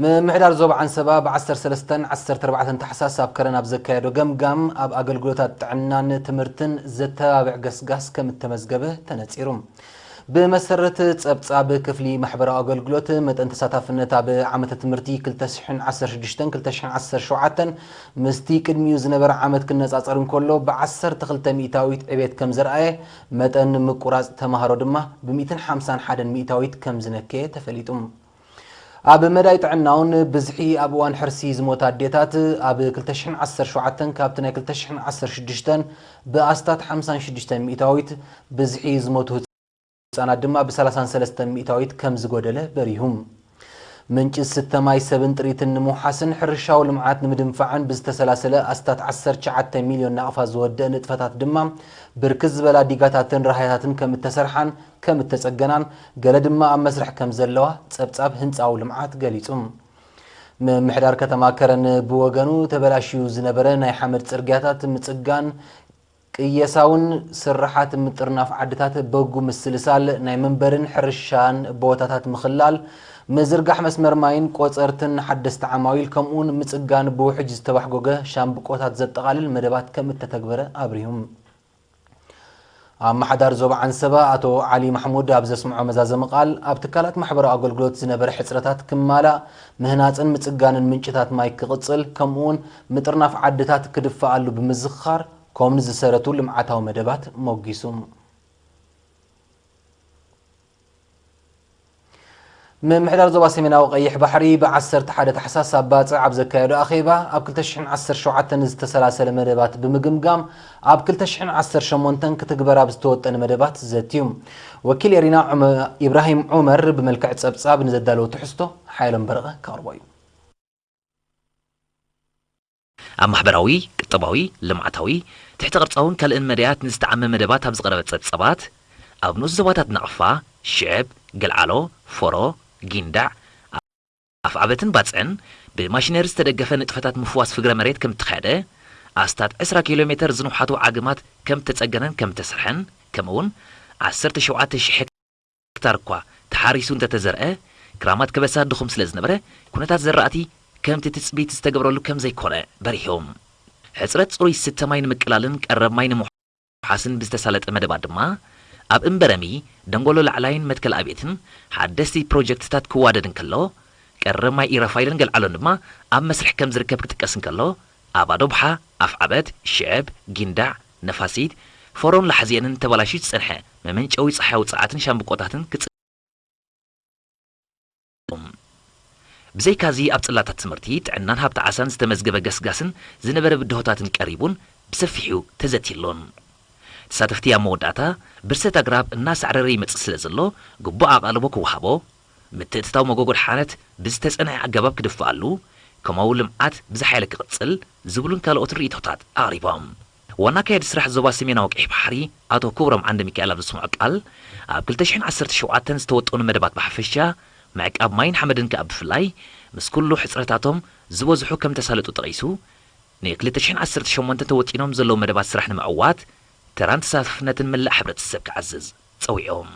ምምሕዳር ዞባ ዓንሰባ ብ ዓሰርተ ሰለስተን ዓሰርተ ኣርባዕተን ታሕሳስ ኣብ ከረን ኣብ ዘካየዶ ገምጋም፣ ኣብ ኣገልግሎታት ጥዕናን ትምህርትን ዘተባብዕ ገስጋስ ከም እተመዝገበ ተነጺሩ። ብመሰረት ጸብጻብ ክፍሊ ማሕበራዊ ኣገልግሎት፣ መጠን ተሳታፍነት ኣብ ዓመተ ትምህርቲ ክልተ ሽሕን ዓሰርተ ሽዱሽተን ክልተ ሽሕን ዓሰርተ ሸውዓተን ምስቲ ቅድሚኡ ዝነበረ ዓመት ክነጻጸር እንከሎ፣ ብ ዓሰርተ ክልተ ሚእታዊት ዕቤት ከም ዘርኣየ፣ መጠን ምቁራጽ ተማሃሮ ድማ ብ ሚእትን ሓምሳን ሓደን ሚእታዊት ከም ዝነከየ ተፈሊጡ። ኣብ መዳይ ጥዕናውን ብዝሒ ኣብ እዋን ሕርሲ ዝሞታ ኣዴታት፣ ኣብ ክልተ ሽሕን ዓሰርተ ሸውዓተን ካብቲ ናይ ክልተ ሽሕን ዓሰርተ ሽዱሽተን ብኣስታት ሓምሳን ሽዱሽተን ሚእታዊት፣ ብዝሒ ዝሞቱ ህጻናት ድማ ብ ሰላሳን ሰለስተን ሚእታዊት ከም ዝጎደለ በሪሁ። ምንጪ ዝስተ ማይ፣ ሰብን ጥሪትን ንምውሓስን ሕርሻዊ ልምዓት ንምድንፋዕን ብዝተሰላሰለ ኣስታት ዓሰርተ ትሽዓተ ሚልዮን ናቕፋ ዝወደእ ንጥፈታት ድማ፣ ብርክት ዝበላ ዲጋታትን ራህያታትን ከም እተሰርሓን ከም እተጸገናን፣ ገለ ድማ ኣብ መስርሕ ከም ዘለዋ ጸብጻብ ህንጻዊ ልምዓት ገሊጹ። ምምሕዳር ከተማ ከረን ብወገኑ፣ ተበላሽዩ ዝነበረ ናይ ሓመድ ጽርግያታት ምጽጋን፣ ቅየሳውን ስርሓት ምጥርናፍ ዓድታት በጉ ምስልሳል፣ ናይ መንበርን ሕርሻን ቦታታት ምኽላል፣ ምዝርጋሕ መስመር ማይን ቆጸርትን ሓደስቲ ዓማዊል፣ ከምኡውን ምጽጋን ብውሕጅ ዝተባሕጎገ ሻምብቆታት ዘጠቓልል መደባት ከም እተተግበረ ኣብሪሁ። ኣመሓዳሪ ዞባ ዓንሰባ ኣቶ ዓሊ ማሕሙድ ኣብ ዘስምዖ መዛዘሚ ቃል፣ ኣብ ትካላት ማሕበራዊ ኣገልግሎት ዝነበረ ሕጽረታት ክማላእ፣ ምህናጽን ምጽጋንን ምንጭታት ማይ ክቕጽል፣ ከምኡውን ምጥርናፍ ዓድታት ክድፈኣሉ ብምዝኽኻር፣ ኮም ንዝሰረቱ ልምዓታዊ መደባት ሞጊሱ። ምምሕዳር ዞባ ሰሜናዊ ቀይሕ ባሕሪ ብ ዓሰርተ ሓደ ታሕሳስ ኣብ ባጽዕ ኣብ ዘካየዶ ኣኼባ፣ ኣብ ክልተ ሽሕን ዓሰርተ ሸውዓተን ዝተሰላሰለ መደባት ብምግምጋም፣ ኣብ ክልተ ሽሕን ዓሰርተ ሸሞንተን ክትግበር ኣብ ዝተወጠነ መደባት ዘትዩ። ወኪል ኤሪና ዑመ-፣ ኢብራሂም ዑመር ብመልክዕ ጸብጻብ ንዘዳለወ ትሕዝቶ ሓይሎም በረቐ ከቕርቦ እዩ። ኣብ ማሕበራዊ፣ ቁጠባዊ፣ ልምዓታዊ፣ ትሕተ ቅርጻውን ካልእን መዳያት ንዝተዓመ መደባት ኣብ ዝቐረበ ጸብጻባት፣ ኣብ ንኡስ ዞባታት ናቕፋ፣ ሽዕብ፣ ገልዓሎ፣ ፎሮ፣ ጊንዳዕ፣ ኣፍዓበትን ባጽዕን ብማሽነሪ ዝተደገፈ ንጥፈታት ምፍዋስ ፍግረ መሬት ከም እተኻየደ፣ ኣስታት ዕስራ ኪሎ ሜተር ዝንውሓቱ ዓግማት ከም እተጸገነን ከም እተሰርሐን፣ ከምኡውን ዓሰርተ ሸውዓተ ሺሕ ሄክታር እኳ ተሓሪሱ እንተተዘርአ፣ ክራማት ከበሳ ድኹም ስለ ዝነበረ፣ ኩነታት ዘራእቲ ከምቲ ትጽቢት ዝተገብረሉ ከም ዘይኮነ በሪሆም። ሕጽረት ጽሩይ ዝስተ ማይ ንምቅላልን ቀረብ ማይ ንምውሓስን ብዝተሳለጠ መደባት ድማ፣ ኣብ እምበረሚ፣ ደንጎሎ ላዕላይን መትከል ኣቤትን ሓደስቲ ፕሮጀክትታት ክዋደድ እንከሎ፣ ቀረብ ማይ ኢረፋይልን ገልዓሎን ድማ ኣብ መስርሕ ከም ዝርከብ ክጥቀስ እንከሎ፣ ኣብ ኣዶብሓ፣ ኣፍዓበት፣ ሽዕብ፣ ጊንዳዕ፣ ነፋሲት፣ ፎሮን ላሕዚኤንን ተበላሽዩ ዝጸንሐ መመንጨዊ ጸሓያዊ ጸዓትን ሻምብቆታትን ክጽ-፣ ብዘይካዚ ኣብ ጽላታት ትምህርቲ፣ ጥዕናን ሃብቲ ዓሳን ዝተመዝገበ ገስጋስን ዝነበረ ብድሆታትን ቀሪቡን ብሰፊሑ ተዘትየሉን። ተሳተፍቲ ኣብ መወዳእታ፣ ብርሰት ኣግራብ እናሳዕረረ ይመጽእ ስለ ዘሎ፣ ግቡእ ኣቓልቦ ክወሃቦ፣ ምትእትታው መጎጎ ድሓነት ብዝተጸንዐ ኣገባብ ክድፍኣሉ፣ ከማኡ ልምዓት ብዝሓየለ ክቕጽል ዝብሉን ካልኦትን ርእይቶታት ኣቕሪቦም። ዋና ኣካያዲ ስራሕ ዞባ ሰሜናዊ ቀይሕ ባሕሪ ኣቶ ክብሮም ዓንደ ሚካኤል ኣብ ዘስምዖ ቃል፣ ኣብ ክልተ ሽሕን ዓሰርተ ሸውዓተን ዝተወጠኑ መደባት ብሓፈሻ፣ ምዕቃብ ማይን ሓመድን ከኣ ብፍላይ፣ ምስ ኩሉ ሕጽረታቶም ዝበዝሑ ከም ተሳለጡ ጠቒሱ፣ ን ክልተ ሽሕን ዓሰርተ ሸሞንተን ተወጢኖም ዘለዉ መደባት ስራሕ ንምዕዋት ተራን ተሳታፍነትን መላእ ሕብረተሰብ ክዓዝዝ ጸዊዖም።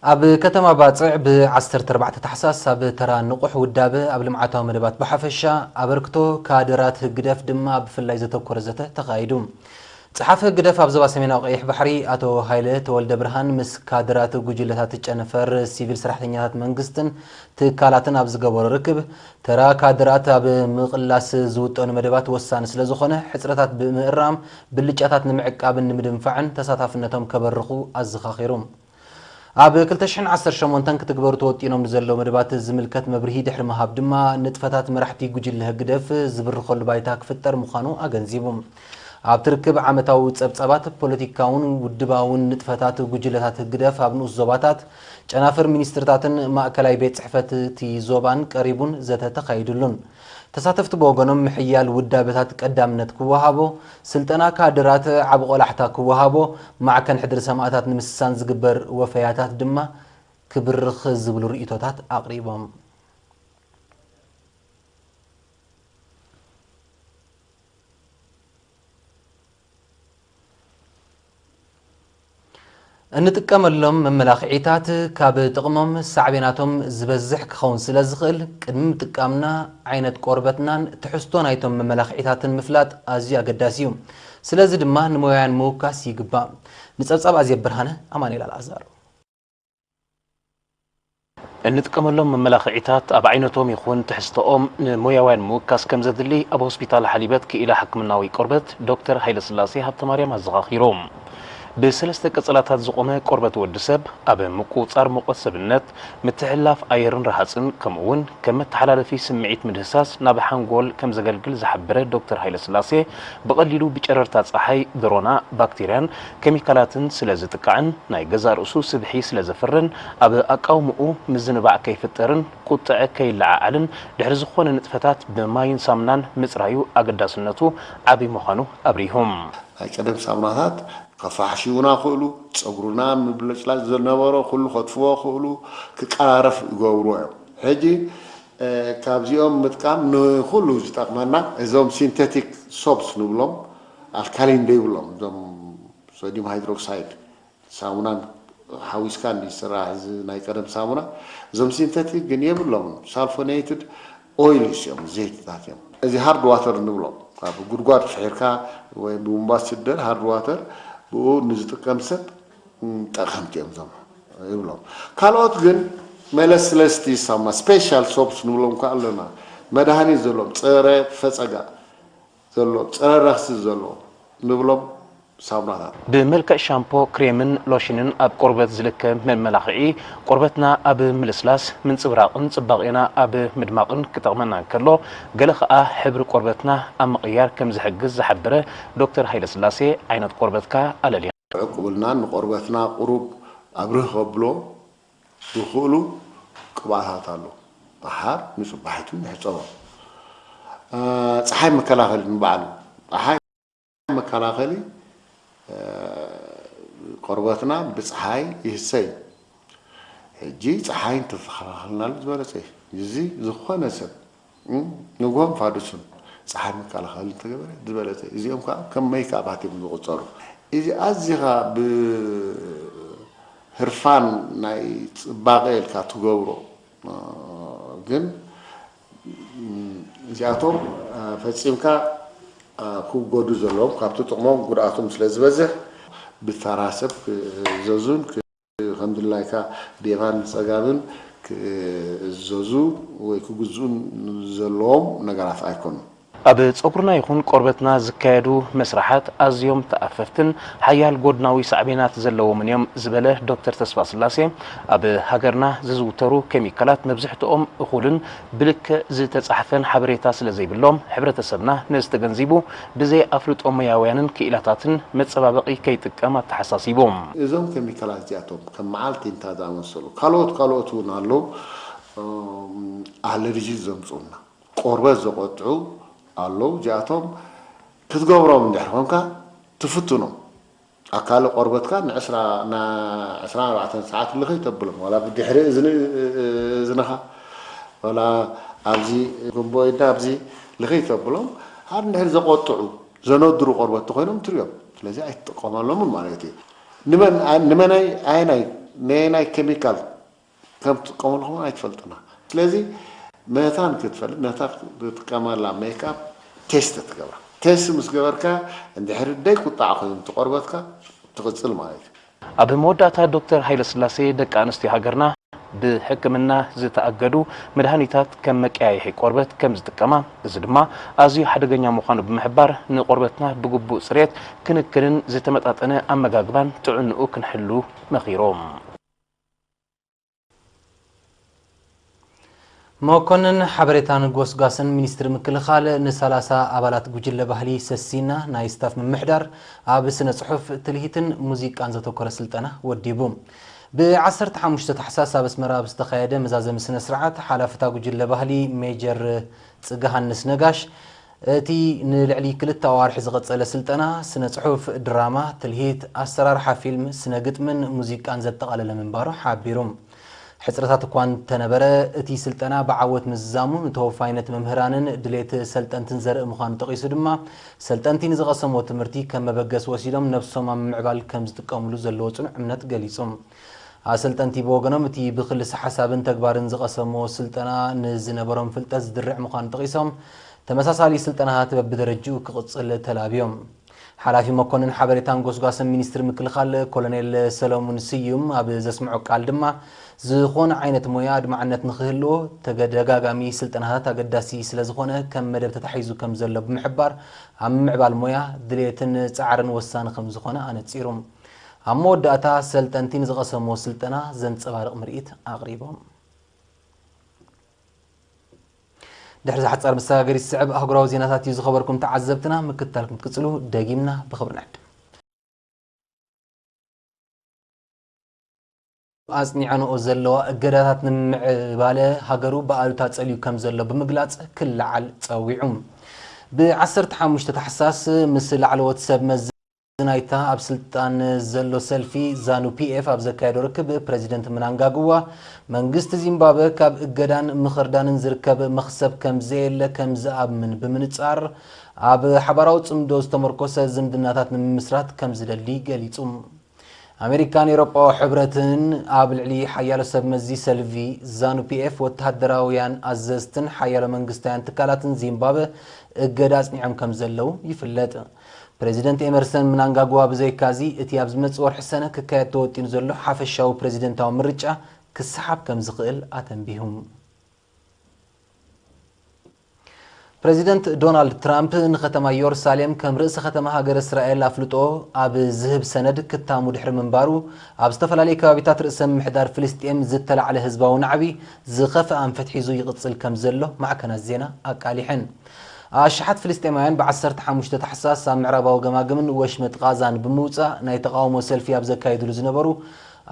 ኣብ ከተማ ባጽዕ ብ ዓሰርተ ኣርባዕተ ታሕሳስ ኣብ ተራ ንቑሕ ውዳበ ኣብ ልምዓታዊ መደባት ብሓፈሻ ኣበርክቶ ካድራት ህግደፍ ድማ ብፍላይ ዘተኮረ ዘተ ተኻይዱ። ጸሓፊ ህግደፍ ኣብ ዞባ ሰሜናዊ ቀይሕ ባሕሪ ኣቶ ሃይለ ተወልደ ብርሃን ምስ ካድራት ጉጅለታት ጨንፈር ሲቪል ሰራሕተኛታት መንግስትን ትካላትን ኣብ ዝገበሮ ርክብ፣ ተራ ካድራት ኣብ ምቕላስ ዝውጠኑ መደባት ወሳኒ ስለ ዝኾነ፣ ሕጽረታት ብምእራም ብልጫታት ንምዕቃብን ንምድንፋዕን ተሳታፍነቶም ከበርኹ ኣዘኻኺሩ። ኣብ ክልተ ሽሕን ዓሰርተ ሸሞንተን ክትግበሩ ተወጢኖም ንዘለዉ መደባት ዝምልከት መብርሂ ድሕሪ ምሃብ ድማ፣ ንጥፈታት መራሕቲ ጉጅለ ህግደፍ ዝብርኸሉ ባይታ ክፍጠር ምዃኑ ኣገንዚቡ። ኣብቲ ርክብ፣ ዓመታዊ ጸብጻባት ፖለቲካውን ውድባውን ንጥፈታት ጉጅለታት ህግደፍ ኣብ ንኡስ ዞባታት፣ ጨናፍር ሚኒስትርታትን ማእከላይ ቤት ጽሕፈት እቲ ዞባን ቀሪቡን ዘተ ተኻይዱሉን። ተሳተፍቲ ብወገኖም፣ ምሕያል ውዳበታት ቀዳምነት ክወሃቦ፣ ስልጠና ካድራት ዓቢ ቆላሕታ ክወሃቦ፣ ማዕከን ሕድሪ ሰማእታት ንምስሳን ዝግበር ወፈያታት ድማ ክብርኽ ዝብሉ ርእይቶታት ኣቕሪቦም። እንጥቀመሎም መመላኽዒታት ካብ ጥቕሞም ሳዕቤናቶም ዝበዝሕ ክኸውን ስለ ዝኽእል፣ ቅድሚ ምጥቃምና ዓይነት ቆርበትናን ትሕዝቶ ናይቶም መመላኽዒታትን ምፍላጥ ኣዝዩ ኣገዳሲ እዩ። ስለዚ ድማ ንሞያውያን ምውካስ ይግባእ። ንጸብጻብ ኣዜብ ብርሃነ፣ ኣማኑኤል ኣልኣዛር። እንጥቀመሎም መመላኽዒታት ኣብ ዓይነቶም ይኹን ትሕዝቶኦም ንሞያውያን ምውካስ ከም ዘድሊ ኣብ ሆስፒታል ሓሊበት ክኢላ ሕክምናዊ ቆርበት ዶክተር ሃይለስላሴ ሃብተማርያም ኣዘኻኺሩ። ብሰለስተ ቀጸላታት ዝቖመ ቆርበት ወዲ ሰብ ኣብ ምቁጽጻር ሙቐት ሰብነት፣ ምትሕልላፍ ኣየርን ረሃጽን፣ ከምኡ እውን ከም መተሓላለፊ ስምዒት ምድህሳስ ናብ ሓንጎል ከም ዘገልግል ዝሓበረ ዶክተር ሃይለስላሴ፣ ብቐሊሉ ብጨረርታ ጸሓይ፣ ድሮና፣ ባክቴርያን ኬሚካላትን ስለ ዝጥቃዕን ናይ ገዛእ ርእሱ ስብሒ ስለ ዘፍርን፣ ኣብ ኣቃውምኡ ምዝንባዕ ከይፍጠርን ቁጥዐ ከይለዓዓልን ድሕሪ ዝኾነ ንጥፈታት ብማይን ሳሙናን ምጽራዩ ኣገዳስነቱ ዓቢ ምዃኑ ኣብሪሆም። ናይ ቀደም ሳሙናታት ከፋሕሽዉና ክእሉ፣ ጸጉርና ምብለጭላጭ ዝነበሮ ኩሉ ከጥፍዎ ክእሉ፣ ክቀራረፍ ይገብርዎ እዮም። ሕጂ፣ እ፣ ካብዚኦም ምጥቃም ንኹሉ ዝጠቕመና እዞም ሲንቴቲክ ሶፕስ ንብሎም፣ ኣልካሊን ዘይብሎም፣ እዞም ሶዲየም ሃይድሮክሳይድ ሳሙናን ሓዊስካ እንዲ ዝስራሕ እዚ ናይ ቀደም ሳሙና፣ እዞም ሲንተቲክ ግን የብሎምን። ሳልፎኔትድ ኦይልስ እዮም፣ ዘይትታት እዮም። እዚ ሃርድ ዋተር ንብሎ፣ ካብ ጉድጓድ ፍሒርካ ወይ ብቡምባ ዝስደድ ሃርድ ዋተር፣ ብኡ ንዝጥቀም ሰብ፣ ም፣ ጠቐምቲ እዮም እዞም ይብሎም። ካልኦት ግን መለስለስቲ ሳሙና፣ ስፔሻል ሶፕስ ንብሎም ከ ኣለና። መድሃኒት ዘለዎም፣ ጸረ ፈጸጋ ዘሎ፣ ጸረ ረኽሲ ዘሎ ንብሎም ሳሙናታት። ብመልክዕ ሻምፖ፣ ክሬምን ሎሽንን ኣብ ቆርበት ዝልከ መመላኽዒ፣ ቆርበትና ኣብ ምልስላስ፣ ምንጽብራቕን ጽባቄና ኣብ ምድማቕን ክጠቕመና እንከሎ፣ ገለ ኸኣ ሕብሪ ቆርበትና ኣብ ምቕያር ከም ዝሕግዝ ዝሓበረ ዶክተር ሃይለስላሴ፣ ዓይነት ቆርበትካ ኣለልዩ። ዕቁብልናን ንቆርበትና ቁሩብ ኣብርህ ከብሎ ዝኽእሉ ቅብኣታት ኣሎ። ደሓር ንጽባሒቱ ንሕጸቦ። እ፣ ጸሓይ መከላኸሊ ንባዕሉ። ጸሓይ መከላኸሊ፣ እ፣ ቆርበትና ብጸሓይ ይህሰ እዩ። ሕጂ ጸሓይ እንተተኸላኸልናሉ ዝበለጸ እዩ። እዚ ዝኾነ ሰብ፣ እ፣ ንግሆን ፋዱስን ጸሓይ መከላኸሊ እንተገበረ ዝበለጸ እዩ። እዚኦም ከዓ ከም ሜክኣባት እዮም ዝቑጸሩ። እዚ ኣዚኻ ብህርፋን ናይ ጽባቐ ኢልካ ትገብሮ፣ እ፣ ግን፣ እ፣ እዚኣቶም፣ እ፣ ፈጺምካ፣ እ፣ ክውገዱ ዘለዎም፣ ካብቲ ጥቕሞም ጉድኣቶም ስለ ዝበዝሕ፣ ብተራ ሰብ ክእዘዙን ክ-፣ ከም ድላይካ ብየማን ብጸጋምን ክእዘዙ ወይ ክግዝኡን ዘለዎም ነገራት ኣይኮኑን። ኣብ ጸጉርና ይኹን ቆርበትና ዝካየዱ መስርሓት ኣዝዮም ተኣፈፍትን ሓያል ጎድናዊ ሳዕቤናት ዘለዎምን እዮም ዝበለ ዶክተር ተስፋስላሴ፣ ኣብ ሃገርና ዝዝውተሩ ኬሚካላት መብዝሕትኦም እኹልን ብልክዕ ዝተጻሕፈን ሓበሬታ ስለ ዘይብሎም፣ ሕብረተሰብና ነዚ ተገንዚቡ ብዘይ ኣፍልጦ ሞያውያንን ክኢላታትን መጸባበቒ ከይጥቀም ኣተሓሳሲቡ። እዞም ኬሚካላት እዚኣቶም ከም መዓልቲ እንታ ዝኣመሰሉ ካልኦት ካልኦት እውን ኣለዉ፣ እም፣ ኣለርጂ ዘምጽኡና። ቆርበት ዘቆጥዑ ኣለዉ። እዚኣቶም ክትገብሮም እንድሕር ኮንካ ትፍትኖም። ኣካል ቆርበትካ ንዕስራ፣ ና-፣ ዕስራን ኣርባዕተን ሰዓት ልኸይ ተብሎም። ዋላ ብድሕሪ እዝኒ-፣ እዝንኻ፣ ዋላ ኣብዚ ጉንቦ ኢድና ኣብዚ ልኸይ ተብሎም። ሓደ እንድሕር ዘቆጥዑ፣ ዘነድሩ ቆርበት ተኾይኖም ትሪኦም። ስለዚ ኣይትጥቀመሎምን ማለት እዩ። ንመን-፣ ንመናይ፣ ኣየናይ፣ ነየናይ ኬሚካል ከም ትጥቀመሉ ከማን ኣይትፈልጥና። ስለዚ መታን ክትፈልጥ ነታ ትጥቀመላ ሜክኣፕ ቴስት ትገብራ። ቴስት ምስ ገበርካ እንድሕሪ ደይ ቁጣዕ ኮይኑ ትቆርበትካ ትቕጽል ማለት እዩ። ኣብ መወዳእታ ዶክተር ሃይለስላሴ ደቂ ኣንስትዮ ሃገርና ብሕክምና ዝተኣገዱ መድሃኒታት ከም መቀያየሒ ቆርበት ከም ዝጥቀማ፣ እዚ ድማ ኣዝዩ ሓደገኛ ምዃኑ ብምሕባር ንቆርበትና ብግቡእ ጽሬት ክንክንን ዝተመጣጠነ ኣመጋግባን ጥዕንኡ ክንሕሉ መኺሮም። መኮንን ሓበሬታን ጎስጓስን ሚኒስትሪ ምክልኻል ንሰላሳ ኣባላት ጉጅለ ባህሊ ሰሲና ናይ ስታፍ ምምሕዳር ኣብ ስነ ጽሑፍ፣ ትልሂትን ሙዚቃን ዘተኮረ ስልጠና ወዲቡ። ብ ዓሰርተ ሓሙሽተ ታሕሳስ ኣብ ኣስመራ ኣብ ዝተኻየደ መዛዘሚ ስነ ስርዓት ሓላፍታ ጉጅለ ባህሊ ሜጀር ጽገሃንስ ነጋሽ፣ እቲ ንልዕሊ ክልተ ኣዋርሒ ዝቐጸለ ስልጠና፣ ስነ ጽሑፍ፣ ድራማ፣ ትልሂት፣ ኣሰራርሓ ፊልም፣ ስነ ግጥምን ሙዚቃን ዘጠቓለለ ምንባሩ ሓቢሩ። ሕጽረታት እኳ እንተነበረ፣ እቲ ስልጠና ብዓወት ምዝዛሙ ንተወፋይነት መምህራንን ድሌት ሰልጠንትን ዘርኢ ምዃኑ ጠቒሱ ድማ፣ ሰልጠንቲ ንዝቐሰምዎ ትምህርቲ ከም መበገሲ ወሲዶም ነብሶም ኣብ ምምዕባል ከም ዝጥቀምሉ ዘለዎ ጽኑዕ እምነት ገሊጹ። ኣሰልጠንቲ ብወገኖም፣ እቲ ብክልሰ ሓሳብን ተግባርን ዝቐሰምዎ ስልጠና ንዝነበሮም ፍልጠት ዝድርዕ ምዃኑ ጠቒሶም፣ ተመሳሳሊ ስልጠናታት በብደረጅኡ ክቕጽል ተላብዮም። ሓላፊ መኮንን ሓበሬታን ጎስጓስን ሚኒስትሪ ምክልኻል ኮሎኔል ሰለሙን ስዩም ኣብ ዘስምዖ ቃል ድማ፣ ዝኾነ ዓይነት ሞያ ኣድማዕነት ንኽህልዎ ተደጋጋሚ ስልጠናታት ኣገዳሲ ስለዝኾነ፣ ከም መደብ ተታሒዙ ከም ዘሎ ብምሕባር፣ ኣብ ምምዕባል ሞያ ድሌትን ጻዕርን ወሳኒ ከም ዝኾነ ኣነጺሩ። ኣብ መወዳእታ፣ ሰልጠንቲ ንዝቐሰምዎ ስልጠና ዘንጸባርቕ ምርኢት ኣቕሪቦም። ድሕሪ እዚ ሓጻር መሰጋገሪ ዝስዕብ ኣህጉራዊ ዜናታት እዩ። ዝኸበርኩም ተዓዘብትና፣ ምክትታልኩም ክትቅጽሉ ደጊምና ብኽብሪ ንዕድም። ኣጽኒዐንኦ ዘለዋ እገዳታት ንምዕባለ ሃገሩ ብኣሉታ ጸልዩ ከም ዘሎ ብምግላጽ ክለዓል ጸዊዑ። ብ15 ታሕሳስ ምስ ላዕለዎት ሰብ መዚ ናይታ ኣብ ስልጣን ዘሎ ሰልፊ ዛኑ ፒኤፍ ኣብ ዘካየዶ ርክብ፣ ፕረዚደንት ምናንጋግዋ፣ መንግስቲ ዚምባብወ ካብ እገዳን ምኽርዳንን ዝርከብ መኽሰብ ከም ዘየለ ከም ዝኣምን ብምንጻር፣ ኣብ ሓባራዊ ጽምዶ ዝተመርኮሰ ዝምድናታት ንምምስራት ከም ዝደሊ ገሊጹ። ኣሜሪካን ኤውሮጳዊ ሕብረትን ኣብ ልዕሊ ሓያሎ ሰብ መዚ ሰልፊ ዛኑ ፒኤፍ፣ ወተሃደራውያን ኣዘዝትን ሓያሎ መንግስታውያን ትካላትን ዚምባብወ እገዳ ኣጽኒዖም ከም ዘለዉ ይፍለጥ። ፕረዚደንት ኤመርሰን ምናንጋግዋ ብዘይካዚ፣ እቲ ኣብ ዝመጽእ ወርሒ ሰነ ክካየድ ተወጢኑ ዘሎ ሓፈሻዊ ፕረዚደንታዊ ምርጫ ክሰሓብ ከም ዝኽእል ኣተንቢሁ። ፕረዚደንት ዶናልድ ትራምፕ ንከተማ ኢየሩሳሌም ከም ርእሰ ከተማ ሃገር እስራኤል ኣፍልጦ ኣብ ዝህብ ሰነድ ክታሙ ድሕሪ ምንባሩ፣ ኣብ ዝተፈላለዩ ከባቢታት ርእሰ ምምሕዳር ፍልስጤም ዝተላዕለ ህዝባዊ ናዕቢ ዝኸፍአ ኣንፈት ሒዙ ይቕጽል ከም ዘሎ ማዕከናት ዜና ኣቃሊሐን። ኣሽሓት ፍልስጤማውያን ብ15 ታሕሳስ ኣብ ምዕራባዊ ገማግምን ወሽመጥ ቓዛን ብምውጻእ ናይ ተቓውሞ ሰልፊ ኣብ ዘካይድሉ ዝነበሩ፣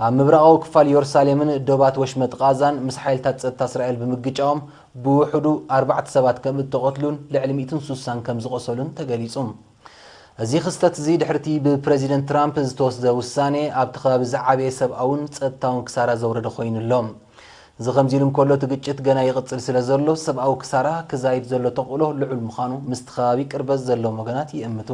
ኣብ ምብራቓዊ ክፋል ኢየሩሳሌምን ዶባት ወሽመጥ ቓዛን ምስ ሓይልታት ጸጥታ እስራኤል ብምግጫዎም ብውሕዱ ኣርባዕተ ሰባት ከም እተቐትሉን ልዕሊ ሚእትን ሱሳን ከም ዝቖሰሉን ተገሊጹ። እዚ ክስተት እዚ ድሕርቲ ብፕረዚደንት ትራምፕ ዝተወስደ ውሳኔ ኣብቲ ከባቢ ዝዓበየ ሰብኣውን ጸጥታውን ክሳራ ዘውረደ ኮይኑ ኣሎ። እዚ ከምዚ ኢሉ እንከሎ፣ እቲ ግጭት ገና ይቕጽል ስለ ዘሎ፣ ሰብኣዊ ክሳራ ክዛይድ ዘሎ ተኽእሎ ልዑል ምዃኑ ምስቲ ከባቢ ቅርበት ዘለዎም ወገናት ይእምቱ።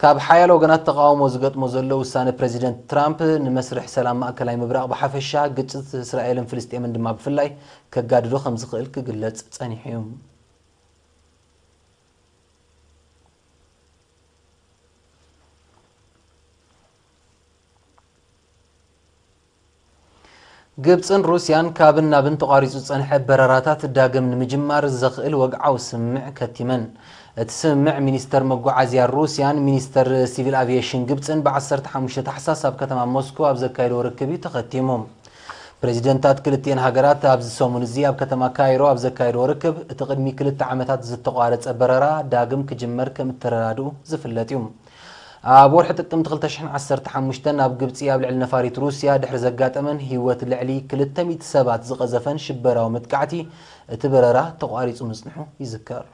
ካብ ሓያሎ ወገናት ተቓውሞ ዝገጥሞ ዘሎ ውሳነ ፕረዚደንት ትራምፕ፣ ንመስርሕ ሰላም ማእከላይ ምብራቕ ብሓፈሻ፣ ግጭት እስራኤልን ፍልስጤምን ድማ ብፍላይ ከጋድዶ ከም ዝኽእል ክግለጽ ጸኒሑ እዩ። ግብጽን ሩስያን ካብን ናብን ተቋሪጹ ዝጸንሐ በረራታት ዳግም ንምጅማር ዘኽእል ወግዓዊ ስምምዕ ከቲመን። እቲ ስምምዕ ሚኒስተር መጓዓዝያ ሩስያን ሚኒስተር ሲቪል ኣቪየሽን ግብጽን ብ15 ታሕሳስ ኣብ ከተማ ሞስኮ ኣብ ዘካየድዎ ርክብ እዩ ተኸቲሙ። ፕረዚደንታት ክልቲኤን ሃገራት ኣብዚ ሰሙን እዚ ኣብ ከተማ ካይሮ ኣብ ዘካየድዎ ርክብ፣ እቲ ቅድሚ ክልተ ዓመታት ዝተቋረጸ በረራ ዳግም ክጅመር ከም እተረዳድኡ ዝፍለጥ እዩ። ኣብ ወርሒ ጥቅምቲ ክልተ ሽሕን ዓሰርተ ሓሙሽተን ኣብ ግብጺ ኣብ ልዕሊ ነፋሪት ሩስያ ድሕሪ ዘጋጠመን ህይወት ልዕሊ ክልተ ሚእቲ ሰባት ዝቐዘፈን ሽበራዊ መጥቃዕቲ፣ እቲ በረራ ተቋሪጹ ምጽንሑ ይዝከር።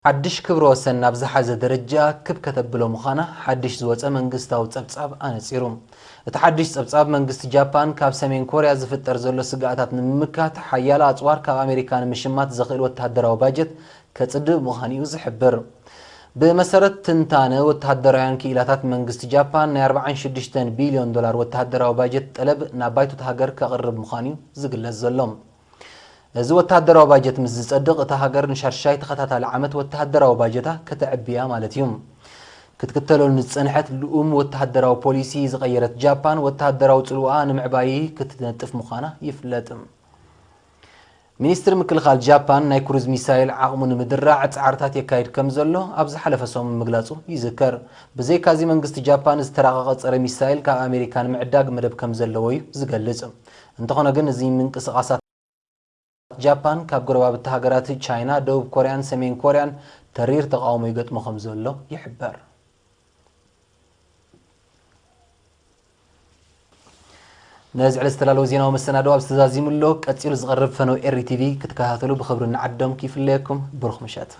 ሓድሽ ክብረ ወሰን ናብ ዝሓዘ ደረጃ ክብ ከተብሎ ምዃና ሓድሽ ዝወጸ መንግስታዊ ጸብጻብ ኣነጺሩ። እቲ ሓድሽ ጸብጻብ፣ መንግስቲ ጃፓን ካብ ሰሜን ኮርያ ዝፍጠር ዘሎ ስግኣታት ንምምካት ሓያሎ ኣጽዋር ካብ ኣሜሪካ ንምሽማት ዘኽእል ወተሃደራዊ ባጀት ከጽድብ ምዃኑ እዩ ዝሕብር። ብመሰረት ትንታነ ወተሃደራውያን ክኢላታት፣ መንግስቲ ጃፓን ናይ ኣርባዓን ሽዱሽተን ቢልዮን ዶላር ወተሃደራዊ ባጀት ጠለብ ናብ ባይቶ እታ ሃገር ከቕርብ ምዃኑ እዩ ዝግለጽ ዘሎ። እዚ ወተሃደራዊ ባጀት ምስ ዝጸድቕ፣ እታ ሃገር ንሻድሻይ ተኸታታሊ ዓመት ወተሃደራዊ ባጀታ ከተዕብያ ማለት እዩ። ክትክተለሉ ንዝጸንሐት ልኡም ወተሃደራዊ ፖሊሲ ዝቐየረት ጃፓን፣ ወተሃደራዊ ጽልዋኣ ንምዕባይ ክትነጥፍ ምዃና ይፍለጥ። ሚኒስትሪ ምክልኻል ጃፓን፣ ናይ ክሩዝ ሚሳይል ዓቕሙ ንምድራዕ ጻዕርታት የካይድ ከም ዘሎ ኣብ ዝሓለፈ ሰሙን ምግላጹ ይዝከር። ብዘይካዚ፣ መንግስቲ ጃፓን ዝተራቐቐ ጸረ ሚሳይል ካብ ኣሜሪካ ንምዕዳግ መደብ ከም ዘለዎ እዩ ዝገልጽ። እንተኾነ ግን፣ እዚ ምንቅስቓሳት ጃፓን ካብ ጎረባብቲ ሃገራት ቻይና፣ ደቡብ ኮርያን ሰሜን ኮርያን ተሪር ተቓውሞ ይገጥሞ ከም ዘሎ ይሕበር። ነዚ ዕለት ዝተዳለወ ዜናዊ መሰናድኦ ኣብዚ ተዛዚሙ ኣሎ። ቀጺሉ ዝቐርብ ፈነው ኤሪ ቲቪ ክትከታተሉ ብኽብሪ ንዓድም። ይፍለየኩም። ብሩኽ ምሸት።